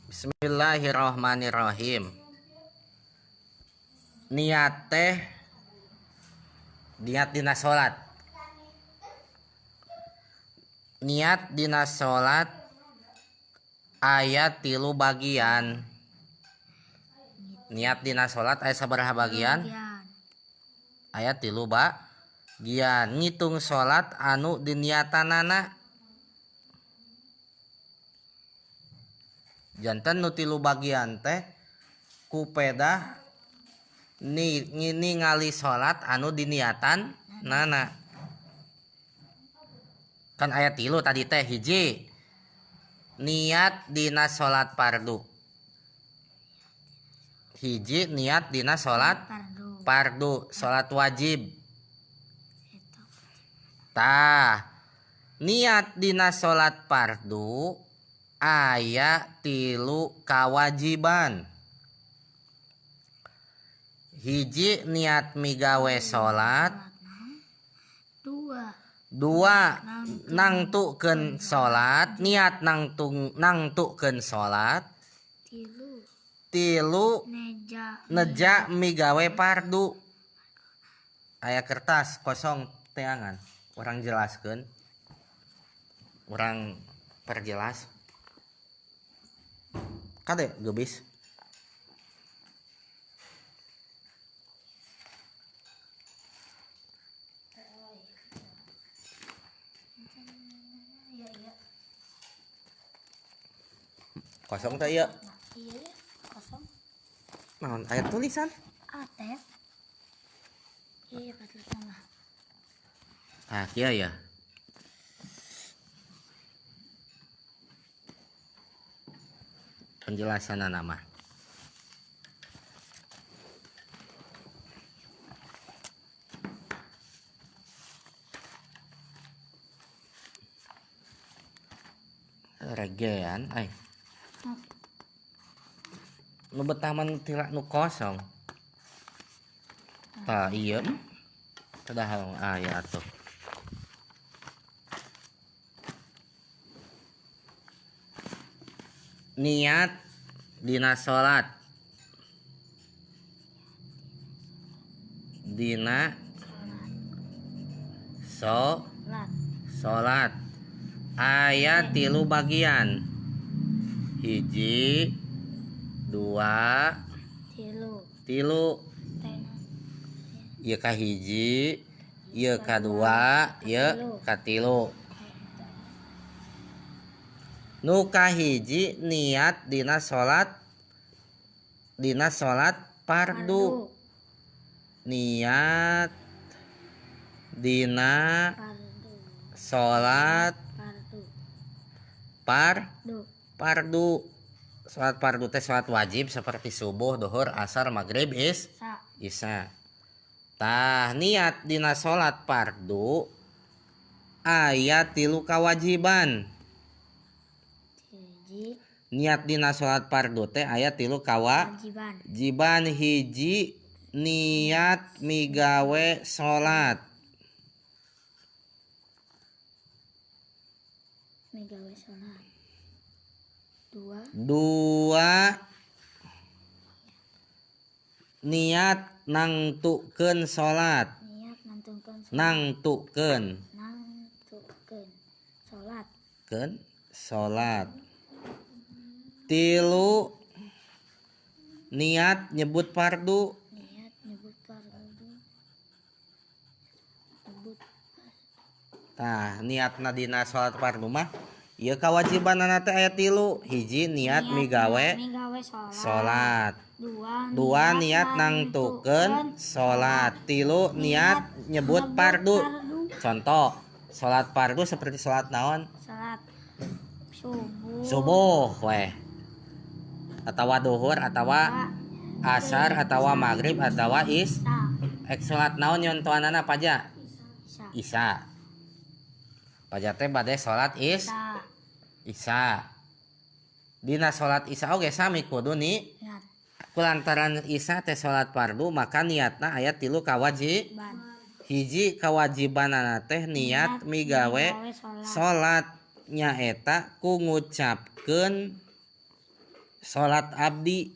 Bismillahirrahmanirrahim. Niat teh niat dina salat. Niat dina salat aya 3 bagian. Niat dina salat aya sabaraha bagian? Aya 3 bagian. Ngitung salat anu diniatanana. Janten nu 3 bagian teh ku pedah ningali salat anu diniatan nana. Kan aya 3 tadi teh. Hiji, niat dina salat fardu. Hiji, niat dina salat fardu, salat wajib. Tah, niat dina salat fardu aya 3 kawajiban. Hiji, niat migawe salat. Dua, nangtukeun salat, niat nangtukeun salat. Tilu, neja migawe fardu. Aya kertas kosong teangan, urang jelaskeun, urang perjelas. Kade gebis. Kosong teh ieu? Iya, kosong. Naon aya tulisan? Atep. Iya, betul sama. Ah, kieu ya. Penjelasan nama. Regean ai. Nu betah mah tila nu kosong. Tah ieu kedah aya atuh. Niat dina salat. Dina salat aya 3 bagian. Hiji, dua, tilu. Ieu ka hiji, ieu ka dua, ieu ka tilu. Nu kahiji niat dina salat, dina salat fardu. Niat dina salat fardu. Salat fardu teh salat wajib seperti subuh, duhur, asar, maghrib, isya. Tah, niat dina salat fardu aya 3 kawajiban. Niat dina salat fardu teh aya 3 kawajiban. Hiji, niat migawe salat. Migawe salat. Dua, niat nangtukeun salat. Niat nangtukeun salat. Nangtukeun. Nangtukeun salat. Keun salat. Tilu, niat nyebut fardu. Niat nyebut fardu. Nyebut. Tah, niatna dina salat fardu mah ieu kawajibanana teh aya 3. Hiji, niat migawe salat. Dua, niat nangtukeun salat. Tilu, niat nyebut fardu. Contoh, salat fardu seperti salat naon? Salat subuh. Subuh weh. Atawa duhur, atawa asar, atawa maghrib, atawa is. Ek salat naon nyontohanana paja? Isya. Paja teh bade salat is Isya. Dina salat isya oge sami kudu ni kulantaran isya teh salat fardu maka niatna aya 3 kawajiban. Hiji kawajibanana teh niat migawe salat nyaeta ku ngucapkeun Salat abdi.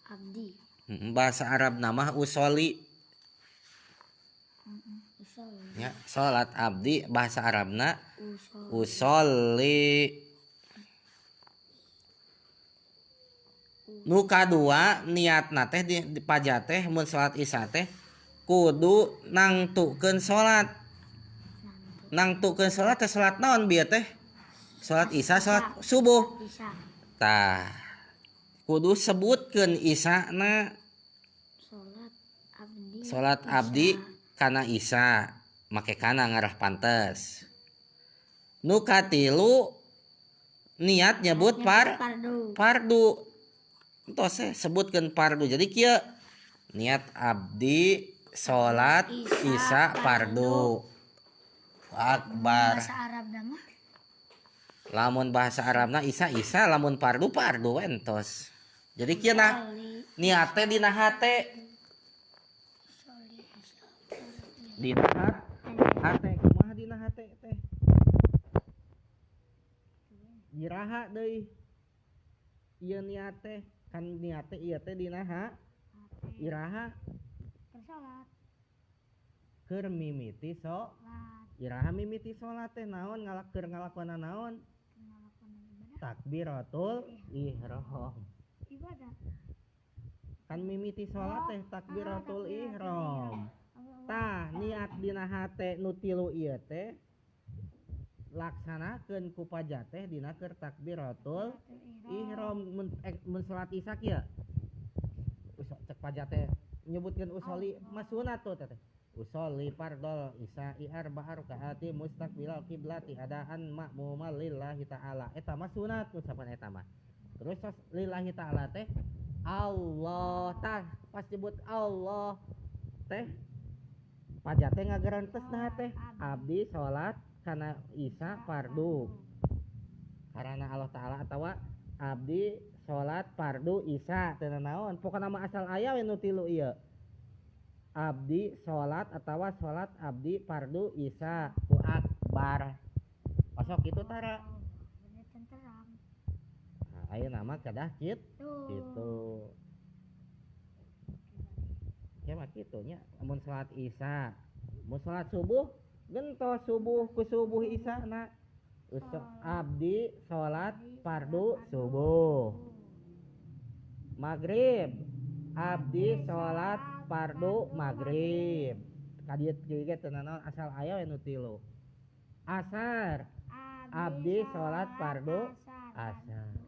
Abdi. Bahasa Arab nama usoli. Usoli. Ya, salat abdi bahasa Arabna usoli. Nu kadua niatna teh di paja teh mun salat isya teh kudu nangtukeun salat. Nangtukeun salat teh salat naon bieu teh? Salat isya, salat subuh. Isya. Tah, kudu sebutkeun isyana. Salat abdi. Salat abdi kana isya, make kana ngarah pantes. Nu katilu niat nyebut fardu. Entos sebutkeun fardu. Jadi kieu niat abdi salat isya fardu. Akbar. Bahasa Arabna mah? Lamun bahasa Arabna isya isya, lamun fardu fardu entos. Jadi kieu nah niat teh dina hate. Dina hate kumaha dina hate teh? Iraha deui. Ieu niat teh kan niat teh ieu teh dina ha iraha salat. Keur mimiti iraha mimiti salat teh naon keur ngalakonan naon? Takbiratul ihram. Ibadah. Kan mimiti salat teh takbiratul ihram. Tah niat dina hate nu tilu ieu teh laksanakeun ku paja teh dina keur takbiratul ihram. Mun salat isya kieu cek paja teh nyebutkeun usoli mah sunat tuh teh. Usolli fardol isya'i arba'a rakaati mustaqbilal qiblati adaan ma'muman lillahi ta'ala. Eta mah sunat ucapan eta mah. Terus lillahi ta'ala teh Allah tah pas nyebut Allah teh paja teh ngagerentes nah teh abdi salat kana isya fardu karena Allah ta'ala atawa abdi salat fardu isya teu naon pokona mah asal aya we nu tilu ieu. Abdi salat atawa salat abdi fardu isya ku akbar. Osok kitu tara. Nah, ayeuna mah kedah kitu. Ya mah kitu nya mun salat isya, mun salat subuh gentos subuh ku subuh isyana. Abdi salat fardu subuh. Maghrib abdi salat fardu maghrib. Ka dieu ge teu nanaon asal aya we nu tilu. Asar abdi salat fardu asar.